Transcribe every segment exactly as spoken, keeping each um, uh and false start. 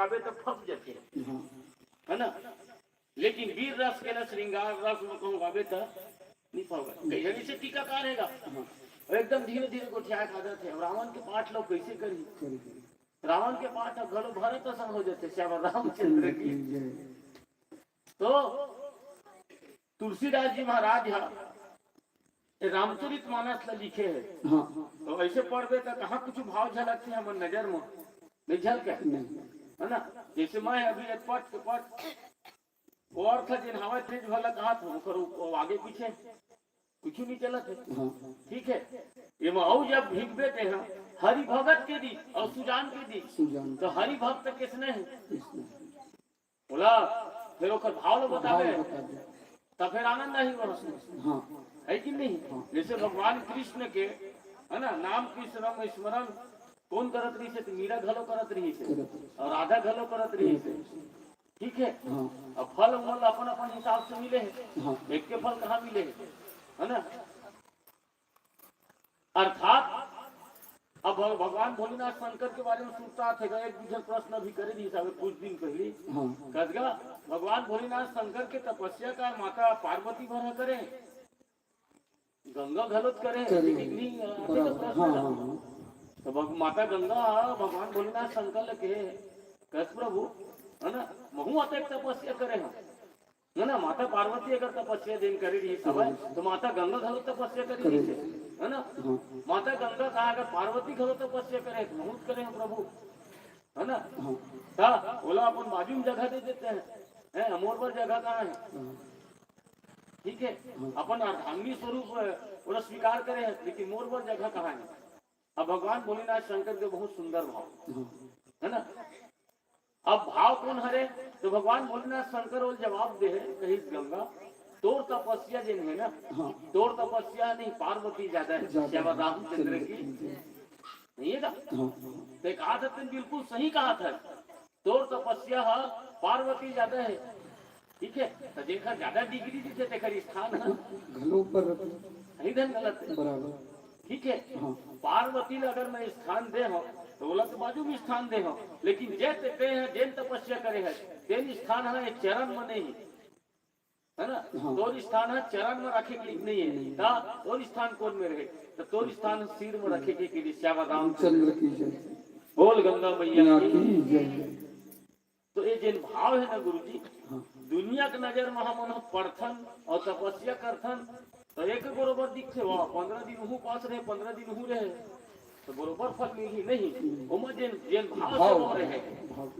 गाबे त फंस जाथे, हाँ। है ना? लेकिन वीर रस के न श्रृंगार रस में कहूँ गाबे त नहीं फंसगा। कई जगह से टीकाकार है गा। हाँ। और एकदम धीरे धीरे गोठिया के आ जाथे। अब रावण के पाठ लो कैसे करी? करी। रावण के पाठ अब घलो भरत असन हो जाथे, श्याम रामचंद्र की। जय। तो तुलसीदास जी महाराज हा ए रामचरित मानस ला लिखे है। हाँ। तो ऐसे पढ़बे त कहाँ कुछ भाव झलकथे हमर नजर में? नहीं झलके? नहीं। है ना? जैसे मैं अभी एक पट के पट वो अर्थ जेन हवय तेज भला कहा था, ओकर उ-, वो आगे पीछे कुछ नहीं चलत है। हाँ। ठीक है? ये में अउ जब भीगबे ते हा, हरि भगत के दी और सुजान के दी, सुजान। तो हरि भक्त किसने है? किसने? बोला, फिर ओकर भाव लो भाव बताबे। बता दे। तब फिर आनंद आई वहाँ। हाँ। है कि नहीं? हाँ। जैसे भगवान कृष्ण के, है ना, नाम कृष्ण नाम स्मरण कौन करत रही से? तो मीरा घलो करत रही से। करत रही। और राधा घलो करत रही से। ठीक है? हाँ। अब फल उमन ला अपन अपन हिसाब से मिले है। हाँ। एक के फल कहाँ मिले है? है ना? अर्थात अब भग-, भगवान भोलेनाथ शंकर के बारे में सुरता थे, एक दूसर प्रश्न भी करे रही साहब कुछ दिन पहले। हाँ। कस गा, भगवान भोलेनाथ शंकर के तपस्या का माता पार्वती बर करे, गंगा घलो करे, करे। लेकिन नहीं, अ, बराबर। तो प्रश्न हाँ, था। हाँ, हाँ। तो भग-, माता गंगा भगवान भोलेनाथ शंकर ल कहे, कस प्रभु, है ना, महू अतेक तपस्या करे हम, है ना? माता पार्वती अगर तपस्या दिन करे रही समय, करे। तो माता गंगा घलो तपस्या करे करे। रही है, है ना? हाँ। माता गंगा कहा अगर पार्वती घलो तपस्या करे, तो महू त करे हम प्रभु, है ना? हाँ। ता ओला अपन बाजू में जगह दे देते हैं, हैं? मोर बर जगह कहाँ है? हाँ। ठीक है? हाँ। अपन अर्धांगी स्वरूप, अ, ओला स्वीकार करे हैं, लेकिन मोर बर जगह कहाँ है? अब भगवान भोलेनाथ शंकर के बहुत सुंदर भाव, हाँ। है ना? अब भाव कौन हरे? तो भगवान भोलेनाथ शंकर वो जवाब दे है, कहिस गंगा, तोर तपस्या जिन है ना, हाँ। तोर तपस्या नहीं, पार्वती ज्यादा है, ज्यादा श्याम है। रामचंद्र की। चंद्र की। नहीं है ना? हाँ। ते कहा था, तुम बिल्कुल सही कहा था, तोर तपस्या है, पार्वती ज्यादा है। ठीक है, तो जेकर ज्यादा डिग्री दिथे, तेकर स्थान है। घलो ऊपर रहथे। सही धन गलत है। बराबर। ठीक है? हाँ। पार्वती ला अगर मैं स्थान दे हूँ, तो ओला तो बाजू में स्थान दे हूँ, लेकिन जे ते, ते हैं, जेन तपस्या करे है, तेन स्थान है, एक चरण में नहीं। है ना? हाँ। तोर स्थान है, चरण में रखे के लिए नहीं है। ता तोर स्थान कौन में रहे? तो तोर स्थान सिर में रखे के, के लिए श्याम रामचंद्र चंद्र की जय। बोल गंगा मैया मैया की। की जय। तो ये जेन भाव है ना गुरुजी, हाँ। दुनिया के नजर में हमन ह पढ़थन और तपस्या करथन, तो एक बरोबर दिखथे, वाह, पंद्रह दिन उहू पास रहे, पंद्रह दिन उहू रहे, तो बरोबर फल मिलही नहीं। हम्म। ओमा जेन, जेन भाव से भाव, वो रहे, भाव।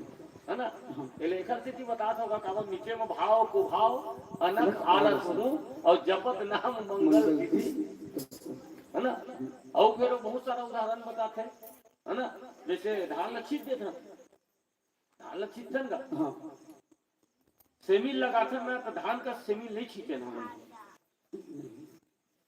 है ना? हाँ। ये लेखक से की बतात होगा, काबर नीचे में भाव, कुभाव, अनख, अनख, आलस, आलस। हूँ और जपत नाम मंगल मंगल तिथि, तिथि। है ना? और फिर वो बहुत सारा उदाहरण बताथे, है ना? जैसे धान ल छींच देथन, धान ल छींचथन का? हाँ। सेमी लगाथन ना, तो धान का सेमी नहीं छींचे ना,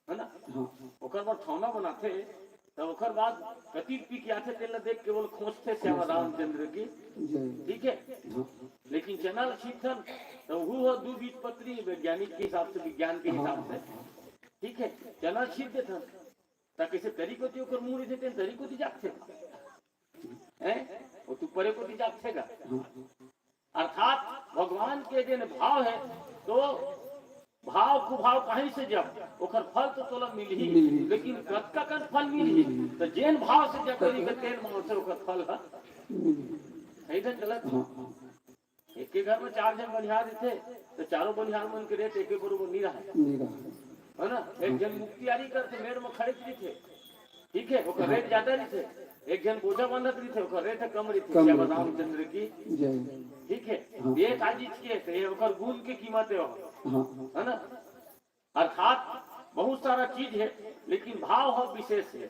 है ना? हाँ। ओकर बाद थौना बनाथे, तो ओकर बाद कति पीक आथे, तेल देख के बोल खोजथे श्याम रामचंद्र की। जय। ठीक है? हाँ। लेकिन चना ल छींचथन, तो वो हो दू बीज पत्री, वैज्ञानिक के हिसाब से, विज्ञान के हाँ, हिसाब से। हाँ, हाँ। ठीक है? चना छींच देथन, त कइसे तरी कोती ओकर मुंह रहिथे, तेन तरी कोती जाथे। हैं? वो तो परे कोती जाथे गा। अर्थात भगवान के जेन भाव है, तो भाव कुभाव कहीं से जप, ओकर फल तो तोला मिलही, मिलही। लेकिन कतका कन फल मिलही? मिलही। तो जेन भाव से जप करी के तेन भाव से ओकर फल है। मिलही। सही ढंग गलत? हाँ, हाँ। एक के घर में चार झन बनिहार रहिथे, तो चारों बनिहार मन के रेट एके बरोबर नहीं रहे। नहीं रहे। है ना? एक झन मुक्तियारी करथे, मेड़ में खड़े रहिथे, ठीक है, ओकर हाँ। रेट ज्यादा रहिथे। एक झन बोझा बांधत रहिथे, ओकर रेट कम रहिथे। कम श्याम रहिथे। रामचंद्र की। जय। ठीक है? हाँ। ये का चीज के, तो ये ओकर गुण के कीमत है वो। हाँ। है ना? अर्थात बहुत सारा चीज है, लेकिन भाव ह विशेष है।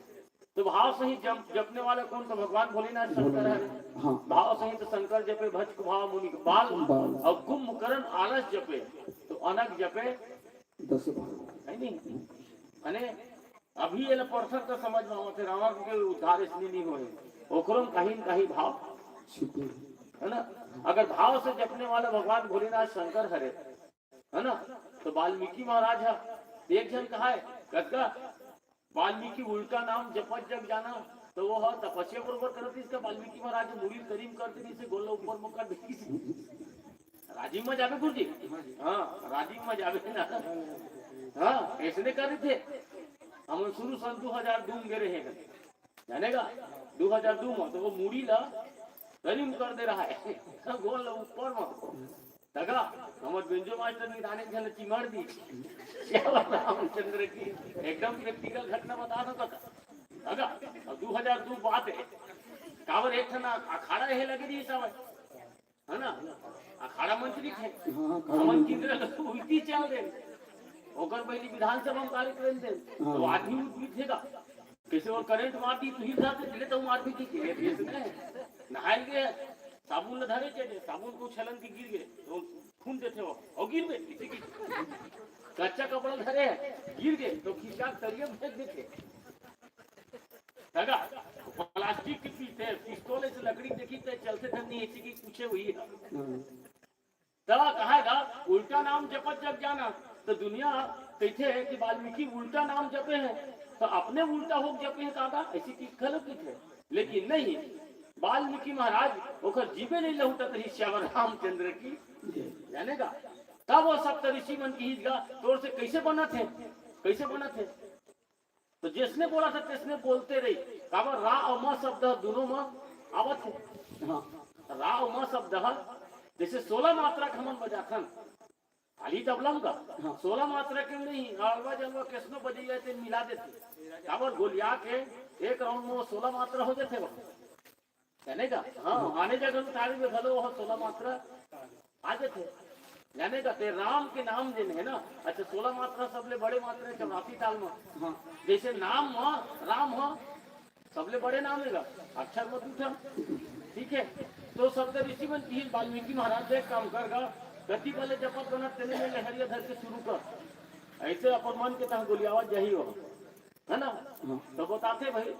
तो भाव सहित जप-, जपने वाले कौन? तो भगवान भोलेनाथ शंकर है। हाँ। भाव सहित शंकर जपे भज कुभाव मुनि बाल, बाल। और कुंभकर्ण आलस जपे, तो अनख जपे दस भाव। है नहीं? माने अभी ये पढ़थन तो समझ में आवत है, रावण के उद्धार इसलिए नहीं होए, ओकरो में कहीं न कहीं भाव छिपे। है ना? अगर भाव से जपने वाला भगवान भोलेनाथ शंकर हरे, है ना? तो वाल्मीकि महाराज है, एक झन कहा है, कतका वाल्मीकि उल्टा नाम जपत जग जाना, तो वो ह तपस्या बरोबर करत रहिस का, वाल्मीकि महाराज मुड़ी ल करिम कर दे रहिस, गोड़ ल ऊपर म कर दे रहिस। राजिम म जाबे गुरुजी? हाँ, राजिम म जाबे ना। हाँ, अइसने करे थे। हमन शुरू सन दू हजार दू म गे रहेन, जाने का? दू हजार दू म, तो वो मुड़ी ल करिम कर दे रहा है। गोड़ ल ऊपर म। तगा, हमर बेंजो मास्टर निदाने झन चिमड़ दी। श्यावर रामचंद्र की एकदम practical घटना बता दो तगा। अब दू हजार दू बात है। काबर एक ठन अखाड़ा हे लगे रहिस हवय, है ना? अखाड़ा मंत्री थे। हाँ, अखाड़ा हमन मंत्री। किंजरा ल उल्टी चल दे। ओकर पहली विधानसभा में कार्यक्रम दे। हाँ। तो आदमी उठ भी थे गा। कइसे वो करंट मार दी, तू ही था, तो चले तो मार भी दी, चले देश में। नहाए गए, साबुन ल धरे चले, साबुन को छलन के गिर गए, तो खून देथे हो, हो गिर गए, किसी की कच्चा कपड़ा धरे है, गिर गए, तो खिंचा के तरिया में फेंक देथे। तगा, प्लास्टिक के पीछे, पिस्तौल से लकड़ी देखी, ते चलते धन नहीं, इसी की पूछे हुई है। हम्म। त कहा गा, उल्टा नाम जपत जग जाना। तो दुनिया कहिथे कि वाल्मीकि उल्टा नाम जपे हैं, तो अपने उल्टा होके जपे हैं दादा, ऐसी की घलो कहिथे। लेकिन नहीं, वाल्मीकि महाराज ओकर जीवे नहीं लहुटत रहिस, श्यावर रामचंद्र की। जाने का, तब वो सप्त ऋषि मन किहिस गा, तोर से कैसे बनत है, कैसे बनत है? तो जैसने बोला था, तैसने बोलते रही। काबर रा अउ म शब्द ह दुनों म आवत हे। हाँ। रा अउ म शब्द ह जैसे सोलह मात्रा के हमन बजाथन, खाली तबला म का? हाँ। सोलह मात्रा के नहीं, अलवा जलवा कैसनो बजइया ते मिला देथे। काबर गोलिया के एक राउंड म सोलह मात्रा हो जाथे वो। जाने का? हाँ, आने जगह उतारे में घलो वो सोलह मात्रा आ जाथे। जाने का? ते राम के नाम जेन है ना, अच्छा, सोलह मात्रा सबले बड़े मात्रा है चौरासी ताल में। हाँ। जैसे नाम ह, राम ह, सबले बड़े नाम है गा, अक्षर में दू ठन। ठीक है, तो सप्त ऋषि मन किहिस, वाल्मीकि महाराज देख काम कर गा, गति बले जपत बनत तेने में लहरिया धर के शुरू कर। ऐसे अपन मन के तह गोलियावत जाही हो, है ना? हाँ। तो बताथे भाई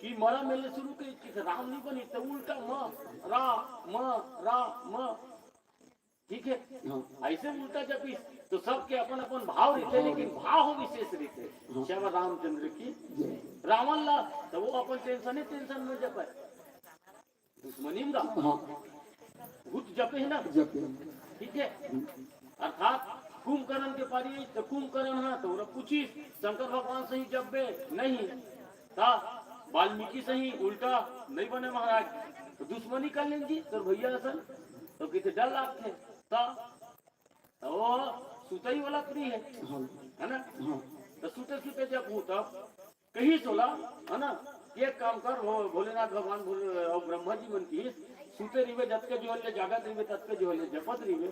कि मरा मेले शुरू के, कि राम नहीं बनी, तो उल्टा म, रा, म, रा, म। ठीक है? हाँ। ऐसे उल्टा जपिस, तो सबके अपन अपन भाव रहिथे, लेकिन भाव विशेष रहिथे। हाँ। श्यावर रामचंद्र की। जय। रावण ला, तो वो अपन टेंशन ही टेंशन में जपे। दुश्मनी में गा। हाँ। भूत जपे है ना? जपे। ठीक है? अर्थात कुंभकर्ण के पारी, तो कुंभकर्ण है, तो ओला पूछिस, शंकर भगवान सही जपबे? नहीं। त वाल्मीकि सही उल्टा नहीं बने महाराज। तो दुश्मनी कर लेन जी, तोर भैया असन। तो किते डर लागथे। त, त वो सुतई वाला प्री है। हाँ। है ना? हाँ। तो सुते सुते जब हूँ तब कहिस ओला, है ना, कि एक काम कर, वो भोलेनाथ भगवान भोले, अउ ब्रह्मा जी मन किहिस, सुते रहिबे जतके जोहर ले, जागत रहिबे ततके जोहर ले, जपत रहिबे,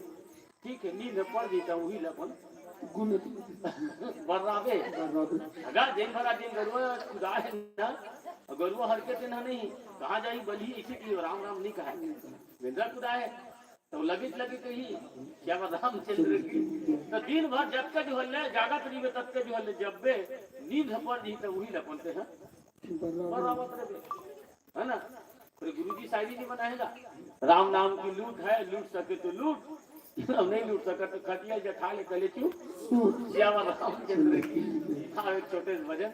ठीक है, नींद पड़ जही त उही ल अपन गुनत। बर्राबे। बर्राबे। अगर दिन भर दिन गरुआ कुदाए ना, गरुआ हर के दिन नहीं, कहाँ जाही बलही, इसी की राम राम नहीं कहा। बेंदरा कुदाए, तो लगित लगित ही, श्यावर रामचंद्र की। तो दिन भर जतके जोहर ले, जागत रहिबे ततके जोहर ले, जपबे, नींद पड़ जही त उही ल अपन ते ह। बराबर। बराबर रे। है ना? अरे गुरुजी शायरी नहीं बनाएगा। राम नाम की लूट है, लूट सके तो लूट, अब नहीं लूट सके तो खटिया जठा ले कले चुप। श्यावर रामचंद्र की। हाँ, एक छोटे से भजन।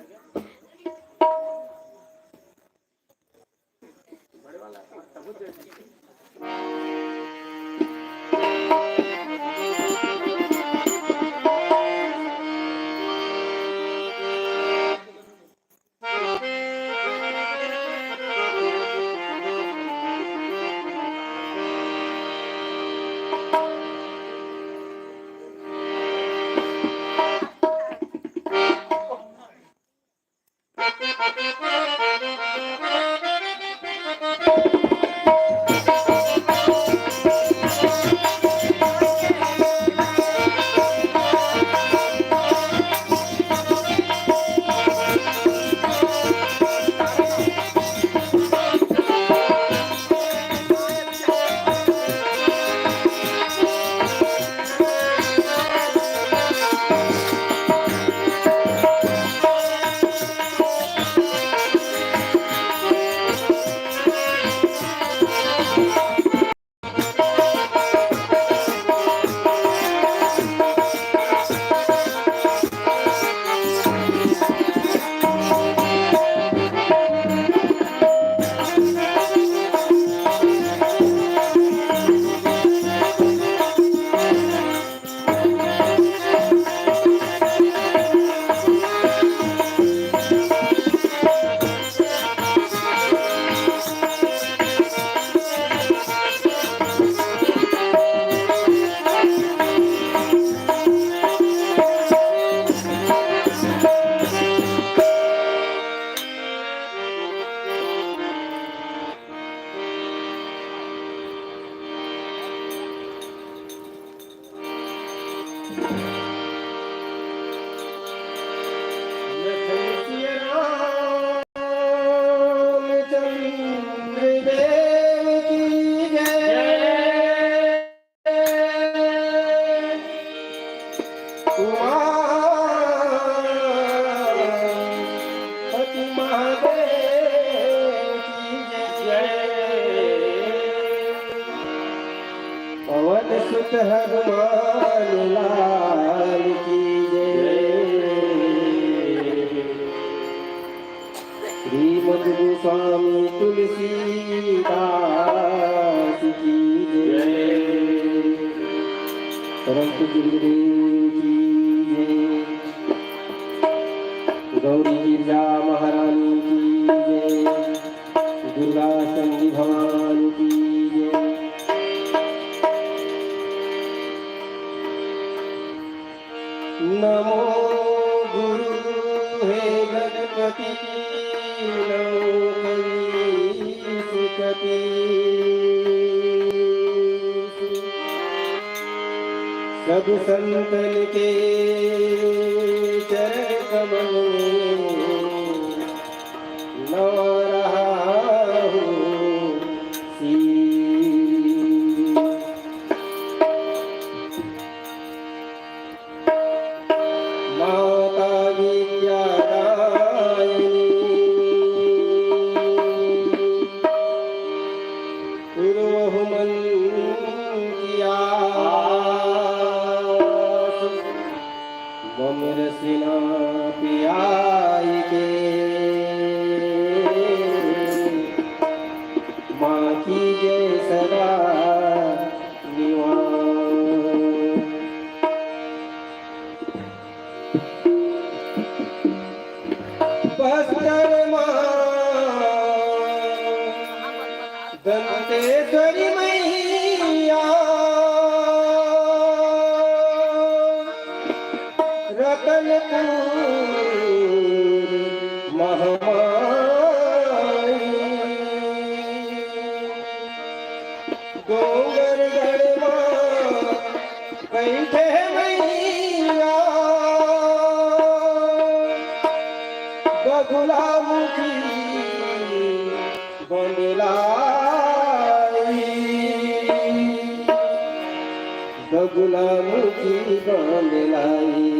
लखन सिया रामचंद्र देव की जय। उमापति महादेव की जय। पवन सुत हनुमान लाल की जय। श्रीमद गोस्वामी तुलसीदास की जय। परम पूज्य गुरुदेव की जय। गौरी गिरजा महारानी की जय। दुर्गा चंडी भवानी की जय। नमो गुरु हे गणपति, नमो कवीश कपीश। सब संतन के चरण कमल में नवा रहा हूँ शीश। माता विद्या दायिनी, पुरवहु मन की आस। मम रसना पियाई के, माँ कीजे सदा निवास। बस्तर माँ दंतेश्वरी मैया, रतनपुर महामाई, डोंगरगढ़ माँ बइठे मइया, बगुला मुखी बन लाई, बगुला मुखी बन लाई,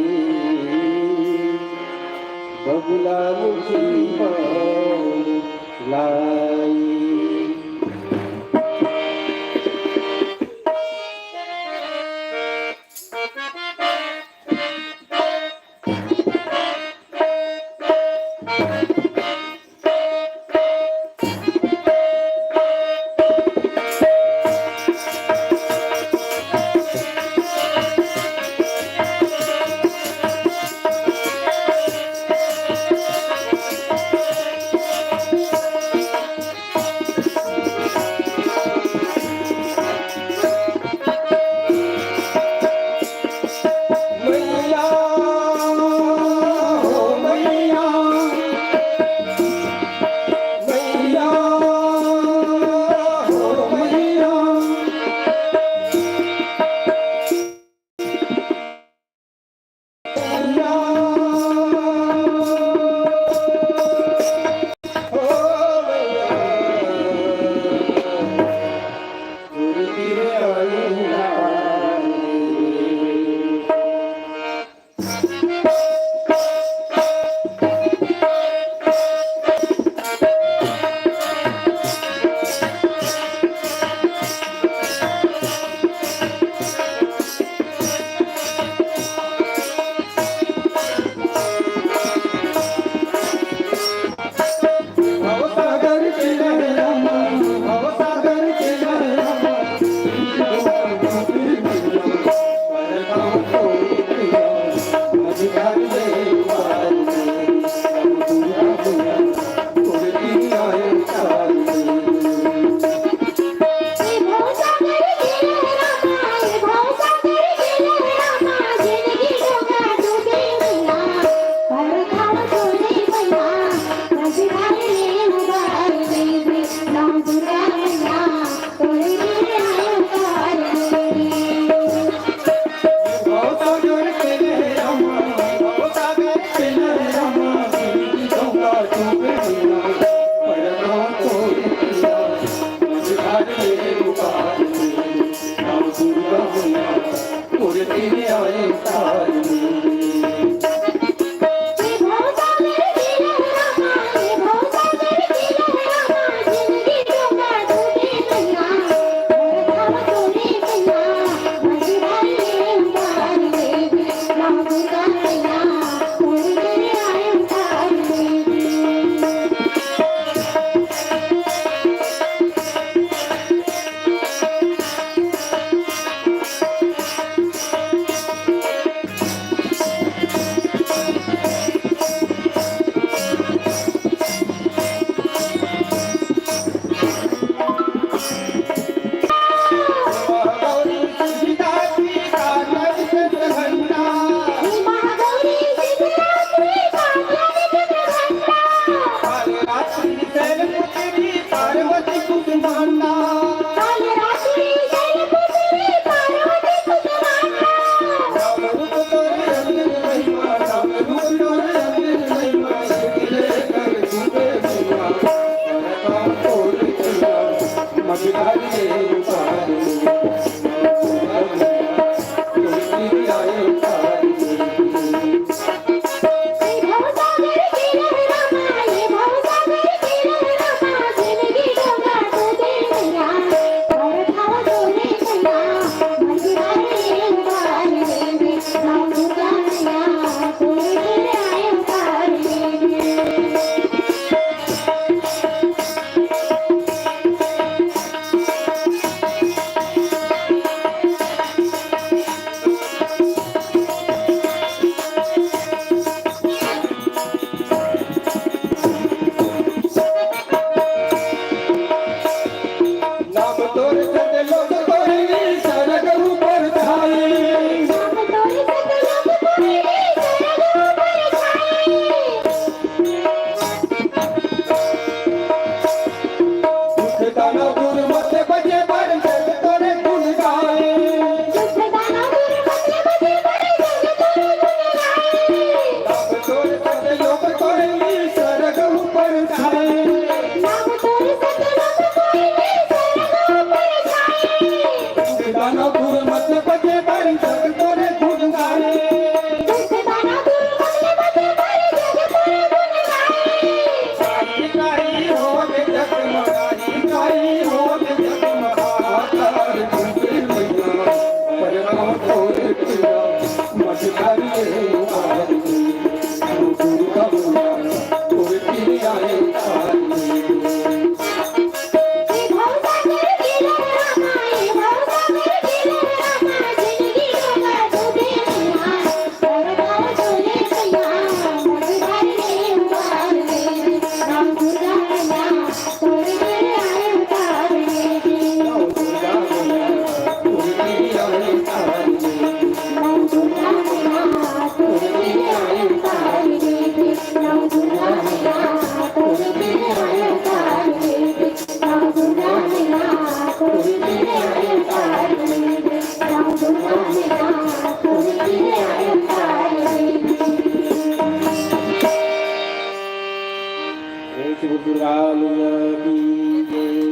बगुला मुखी बन लाई। एक दुर्गा मैया की जय।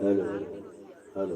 हेलो।